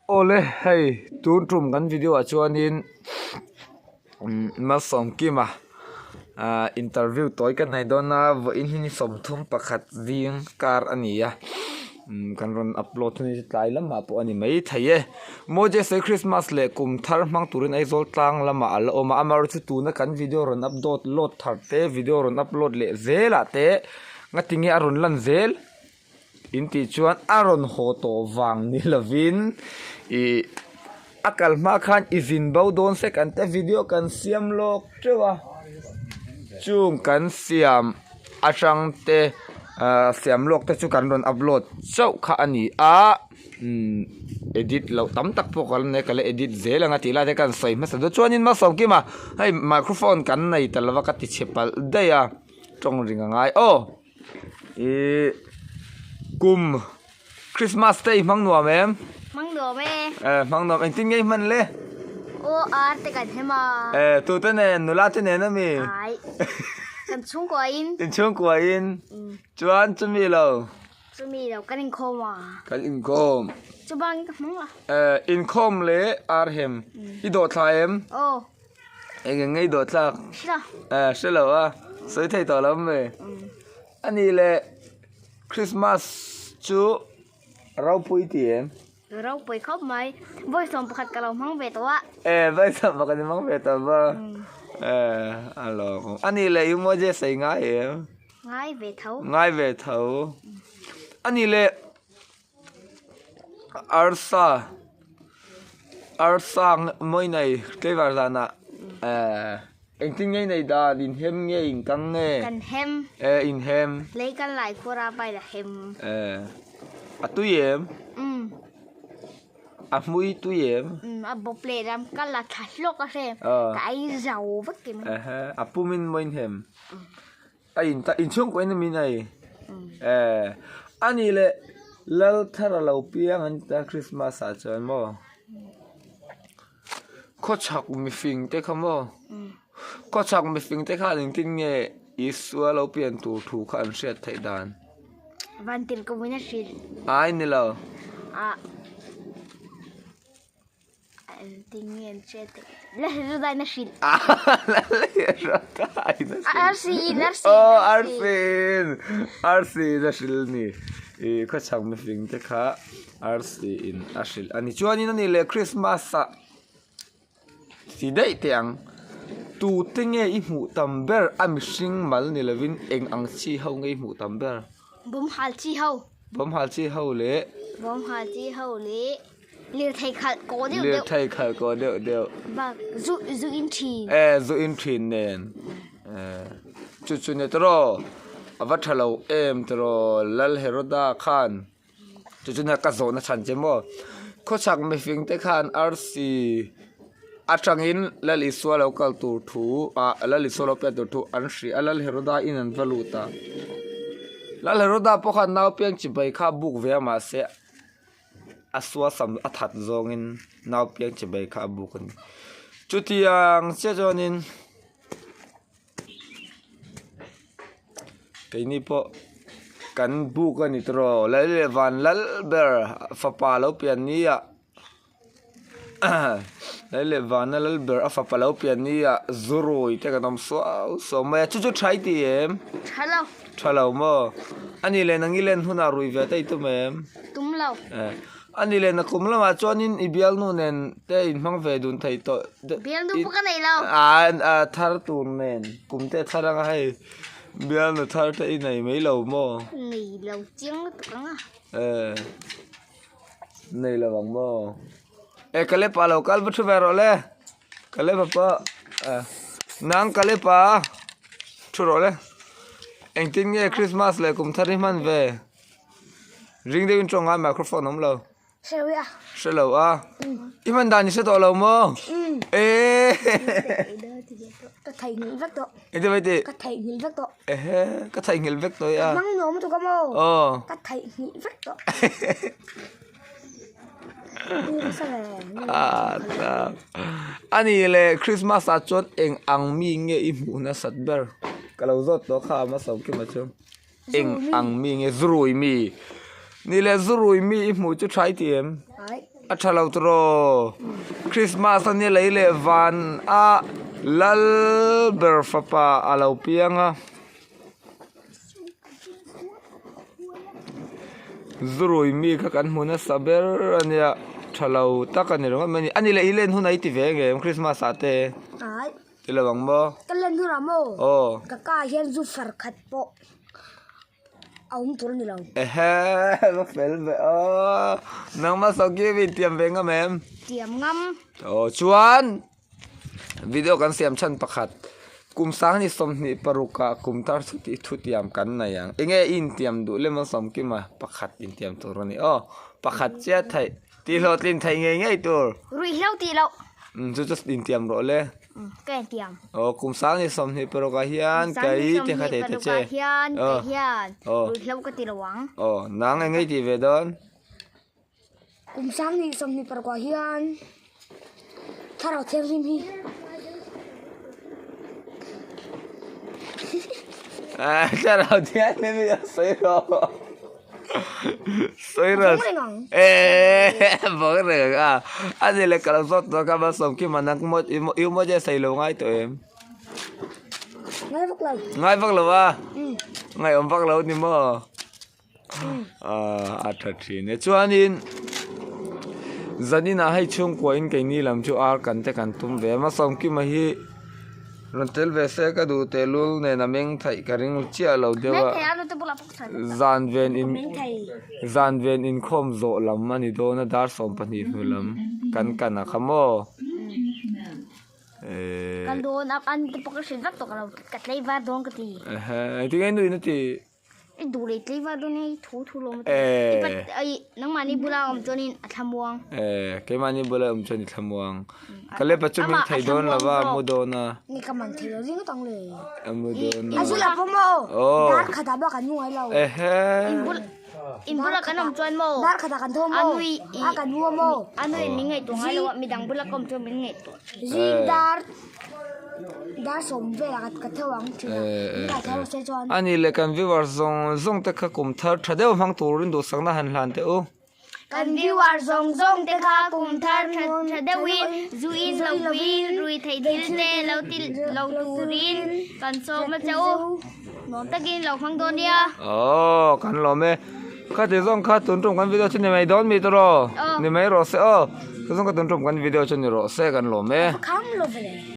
Awle hei tun tum kan video ah chuanin Malsawmkima ah interview tawi ka nei dawn a vawiin hi ni 31 zing kar a ni a kan rawn upload hun hi tlai lamah pawh a ni maithei e Moses hi Christmas leh kum thar hmang turin Aizawl tlang lamah a la awm a amaherawhchu tuna kan video rawn upload load thar te video rawn upload leh zelah te ngatinge a rawn lan zel. In tih chuan a rawn haw tawh vang ni lovin ih a kal hma khan i zin bo dawn sek an te video kan siam lawk teuh a chung kan siam atang te ah siam lawk te chu kan rawn upload chauh kha a ni a umm edit loh tam tak pawh ka la nei a ka la edit zel ang a tih lai te khan sawi hmasa dawn chuanin Malsawmkima hei microphone kan nei ta lova ka ti chhe palh daih a tawng ring a ngai aw. Ihh kum Christmas te i hmang nuam em? Hmang nuam e. Eh hmang nuam engtin nge i hman le? Aw ar te kan hem a. Eh tute nen nula te nen ami? Ai. Kan chhungkua in. In chhungkua in. Chuan chumi lo? Chumi lo kan inkhawm a. Kan inkhawm. Chubang ka hmang la. Eh inkhawm leh ar hem. I dawh thla em? Aw. Eng eng ngei dawh tlak? Hre lo. Eh hre lo a, sawi thei tawh lo mai. A nih leh Christmas chu ropui ti em? Ropui khawp mai. Vawi 11 ka lo hmang ve tawh a. Eh vawi 11 i hmang ve tawh maw? Eh a lawm. A nih leh i Moses sawi ngai em? Ngai ve tho. Ngai ve tho. A nih leh Arsa arsa mawi nei tlaivar zanah ehh engtin nge nei dan inhem nge inkang nge kan hem eh inhem lei kan lai khur a vai la hem eh a tui em umm a hmui tui em umm a bawp leh lam ka la thla hlawk a hre ka ei zo vek em ehe a pumin mawi inhem. A in ta inchhungkaw in ami nei eh a nih leh lal thar a lo piang an ti a Christmas ah chuan maw khawchhak mifing te kha maw khawchhak mifing te khan engtin nge Isua lo pian tur thu kha an hriat theih dan. Vantirhkoh in a hrilh. Ai ni lo. Ah. Aw arsiin arsiin a hrilh a ni ih khawchhak mihring te kha arsiin a hrilh a ni chuanin a ni leh Christmas ah ti daih teh ang tute nge i hmuh tam ber a mihring mal ni lovin eng ang chi ho nge i hmuh tam ber Bawmhal chi ho Bawmhal chi ho leh Bawmhal chi ho leh Lirthei khalh kaw deuh deuh. Lirthei khalh kaw deuh deuh. Bak zu zu in thin. Eh zu in thin nen. Eh chu chu nia tawh a va tha lo em tawh Lal Heroda khan chu chu nia ka zawhna chhan che maw. Khawchhak mifing te khan arsi atangin Lal Isua lo kal tur thu ah Lal Isua lo pian tur thu an hria a Lal Heroda in an va lut a. Lal Heroda pawh khan nau piang chibai kha a buk ve a mahse. a suasam a that zawngin nau piang chi bai kha a buk a ni chutiang chiah chuanin keini pawh kan buk a ni tawh lal leh van lal ber fapa lo pian ni ah lal leh vana lal ber a fapa lo pian ni ah zurui te kan awm suau suau mai a chu chu tha i ti em tha lo tha lo maw a nih leh nang i len hunah rui ve te i tum em tum lo eh a nih leh nakum lamah chuanin i bialnu nen te in hmang ve dun thei tawh bialnu pawh ka nei lo ah thar tur nen kum te thar anga hei bialnu thar te i nei mai lo maw nei lo chiang lutuk ang a eh. Nei lo ang maw? E Kalepa lo kal va thu ve rawh le. Kalepa pawh eh nang Kalepa thu rawh le. Engtin nge Christmas leh kum thar hi hman ve? Ring deuhin tawng ngai microphone awm lo. Hre lo a. Hre lo a. I hman dan i hre tawh lo maw? E. Ka theihnghilh vek tawh. Engtin mai tih? Ka theihnghilh vek tawh. Ehe, ka theihnghilh vek tawh i a. Hmang nuam lutuk a maw? Aw. Ka theihnghilh vek tawh. A nih leh Christmas ah chuan eng ang mi nge i hmuh nasat ber? Ka lo zawt tawh kha a hmasa kima chu. Eng ang mi nge zurui mi? Nih leh zurui mi i hmuh chu tha i ti em? A tha lo tawh. Christmas a nia lei leh van a lal ber fapa a lo piang a. Zurui mi kha kan hmu nasa ber a nia tha lo tak a ni ringawt mai a ni. A ni leh i len hun ah i ti ve ngem Christmas ah te. Ti lo ang maw? Ka len hun ah maw? Aw. Ka ka ah hian zu far khat pawh. A awm tur a ni lo. Ehe, va fel ve aw. Nangmah Sawki mi tiam ve ngam em? Tiam ngam. Aw chuan video kan siam chhan pakhat kum sang ni 26 ah kum tar chu tih thu tiam kan nei ang. Enge i intiam duh lem a Sawmkima pakhat intiam tur a ni aw. Pakhat chiah theih tih hlawhtlin theih ngei ngei tur. Ruihhlo tih loh. Umm chu chu intiam rawh le. Ka intiam. Aw kum sang ni 26 ah hian ka i te kha thei ta che. Kum sang ni 26 ah hian ka hian ruihhlo ka ti lo ang. Aw nang eng ngei tih ve dawn? Kum sang ni 26 ah hian thlarau thianghlim hi. Thlarau thianghlim hi a sawi rawh. Sawi rawh. Bawng reng ang. Eee bawng reng ang a. A ni leh ka lo zawt tawh kha Malsawmkima nang i u maw sawi lo ngai tawh em? Ngai vak lo. Ngai vak lo a? Ngaihawm vak lo ni maw? A tha thin e. Chuanin zaninah hei chhungkua in keini lam chu ar kan te kan tum ve a. Malsawmkima hi rawn tel ve se ka duh tehlul nen a meng theih ka ring chiah lo deuh a. Zan ven in zan ven inkhawm zawh lam a ni dawn a dar 12 hnu lam kan kan a kha maw ehh kan dawn a an te pawh ka hrilh vak tawh ka lo ka tlaivar dawn ka ti ehe engtin nge nuin a tih i duh leh tlaivar dawn hei thu thu lawm a ti i pat ai nangmahni bula awm chuanin a thlamuang ehh keimahni bula awm chuan i thlamuang Ka lepa chu min thei dawn lo va, a mu dawn a. Nge ka man thei lo ring ngawt ang le. A mu dawn a. A zul a pawm aw. Aw. Dar khat ah bak an mu ngai lo. Ehe. In bula kan awm chuan maw. Dar khat ah kan tho maw. A kan mu maw. A nui min ngaihtuah ngai lo a, midang bula ka awm chuan min ngaihtuah. Zing dar dar sawm velah ka tho ang thin a. Min kai tho se chuan. Ani leh kan viewers zawng zawng te kha kum thar tha deuh hmang turin duhsakna han hlan teh u. Kan viewer zawng zawng te kha kum thar tha tha deuhin zu in lovin rui theih thil te lo ti lo turin kan sawm a che u. Nuam takin lo hmang dawn nia. Aww kan lawm e. Khati zawng kha tun tum kan video chu ni mai dawn mi tawh ni mai rawh se aw. Khati zawng kha tun tum kan video chu ni rawh se kan lawm e. Kham lo ve le.